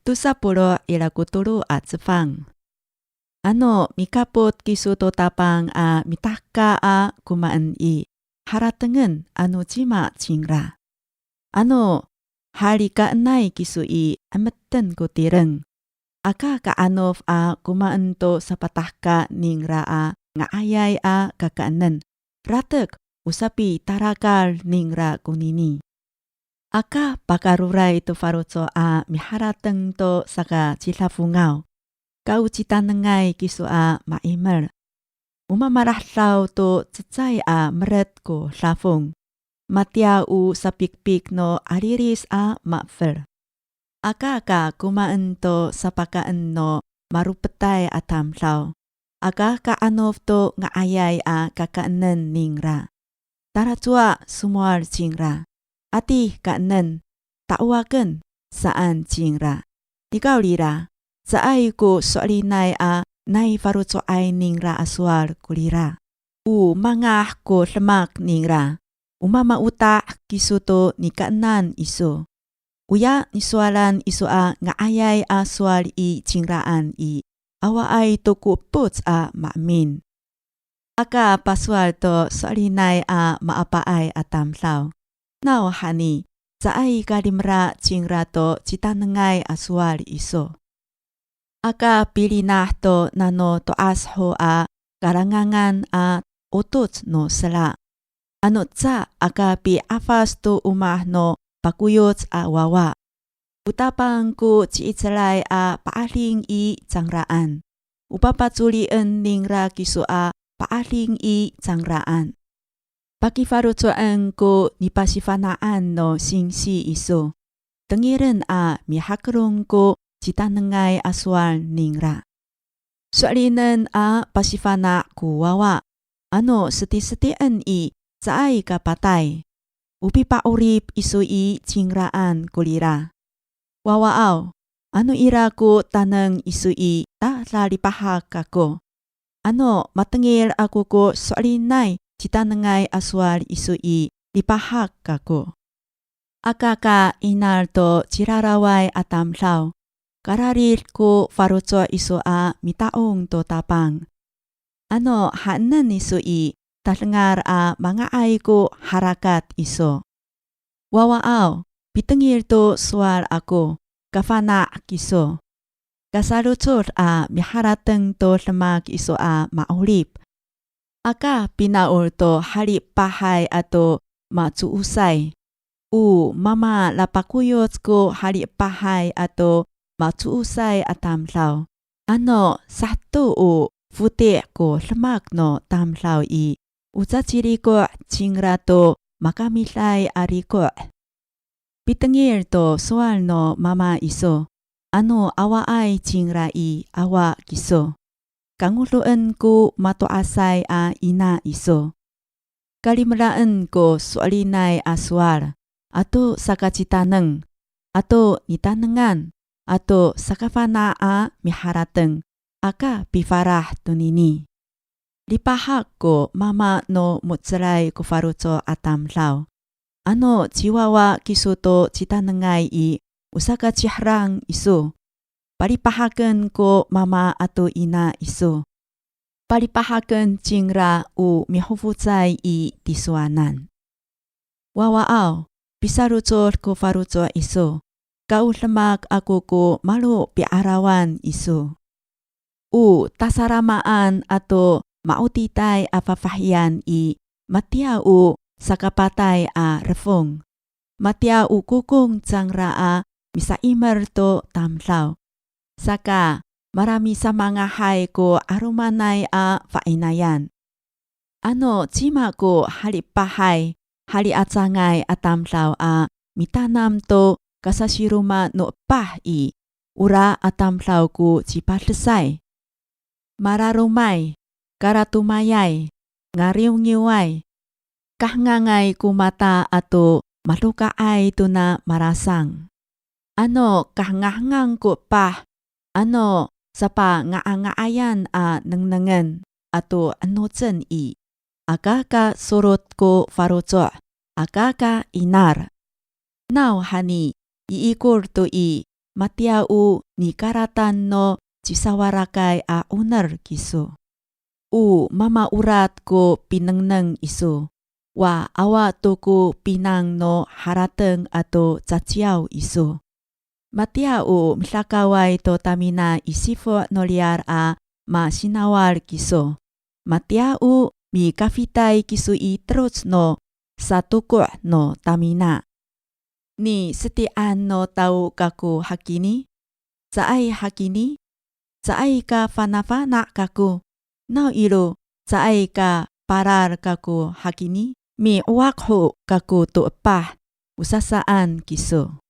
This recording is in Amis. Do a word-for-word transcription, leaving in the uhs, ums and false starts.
Tosa polo' ira ko tolo a cefang. Ano mikapot kiso to Tapang a mitahka a komaen i, haratengen ano cima cingra. Ano halikaenay kiso i, 'emeten ko tireng. Aka ka'anof a komaen to sapatahka ningra a nga'ayay a kakaenen, ratek o sapitarakal ningra konini. Aka pakaroray to faloco' a miharateng to sakacidafongaw, ka o citanengay kiso a ma'imer. O mamalahedaw to cecay a meret ko dafong, matiya o sapikpik no 'alilis a ma'fel. Aka ka komaen to sapakaen no maropetay a tamdaw. Aka ka'anof to nga'ayay a kakaenen ningra. Talacowa somowal cingra. Atih kaenen, ta'owaken saan cingra. Nikawrira, caay ko so'elinay a nai faloco'ay ningra a sowal korira. O mangah ko demak ningra. O mamaota' kiso to nikaenan iso. Oya nisowalan iso a nga'ayay a sowal i cingraan i, awaay to ko epoc a maemin. Aka pasowal to so'elinay a maapaay a tamdaw. Nawhani, caay ka limela cingra to citanengay a sowal iso. Aka pilinah to nano to'as ho a kalangangan a otoc no sela. Ano ca aka pi'afas to omah no pakoyoc a wawa. O Tapang ko ci'icelay a pa'ading i cangraan. O papacolien ningra kiso a pa'ading i cangraan. Pakifaloco'en ko nipasifana'an no singsi iso. Tengilen a mihakelong ko citanengay a sowal ningra. So'elinen a pasifana' ko wawa. Ano setiseti'en i, caay ka patay. O pipa'orip iso i cingraan korira. Wawaaw, ano ira ko taneng iso i, tadalipahak kako. Ano matengil ako ko so'elinay citanengay a sowal iso i, lipahak kako. Aka ka 'inal to ciraraway a tamdaw, kararid ko faloco' iso a mita'ong to Tapang. Ano haenen iso i, tadengal a manga'ay ko harakat iso. Wawaaw, pitengil to sowal ako, kafana' kiso. Kasalocod a miharateng to demak iso a ma'orip. Aka pinaol to halipahay ato macoosay. O mamalapakoyoc ko halipahay ato macoosay a tamdaw. Ano saheto o foti' ko demak no tamdaw i, o caciriko' cingra to makamiday a riko'. Pitengil to sowal no mama iso, ano awaay cingra i, awa kiso. Kangodoen ko mato'asay a ina iso. Kalimelaen ko so'elinay a sowal, ato sakacitaneng, ato nitanengan, ato sakafana' a miharateng, aka pifalah tonini. Lipahak ko mama no mo^celay ko faloco' a tamdaw. Ano ciwawa kiso to citanengay i, o sakaciherang iso. Palipahaken ko mama ato ina iso. Palipahaken cingra o mihofocay i tisowanan. Wawaaw, pisalocod ko faloco' iso, ka o demak ako ko malo pi'arawan iso. O tasalamaan ato ma'otitay a fafahiyan i, matiya o sakapatay a refong. Matiya o kokong cangra a misa'imer to tamdaw. Saka, malamisamangahay ko 'alomanay a fa'inayan. Ano cima ko halipahay, hali'acangay a tamdaw a mitanam to kasasiroma no epah i, ora a tamdaw ko cipadesay. Malalomay, kalatomayay, ngariwngiway, kahengangay ko mata ato madoka'ay tona malasang. Ano kahengahengang ko epah, ano sapanga'anga'ayan a nengnengen ato 'enocen i, aka ka sorot ko faloco', aka ka 'inar. Nawhani, i ikor to i, matiya o nikaratan no cisawarakay a 'oner kiso. O mamaorat ko pinengneng iso, wa awa to ko pinang no harateng ato caciyaw iso. Matiya o midakaway to tamina i sifo' no liyar a masinawal kiso. Matiya o mikafitay kiso i teloc no satoko' no tamina. Niseti'an no tao kako hakini? Caay hakini? Caay ka fanafana' kako, nawiro caay ka palal kako hakini? Mi'owak ho kako to epah, o sasaan kiso.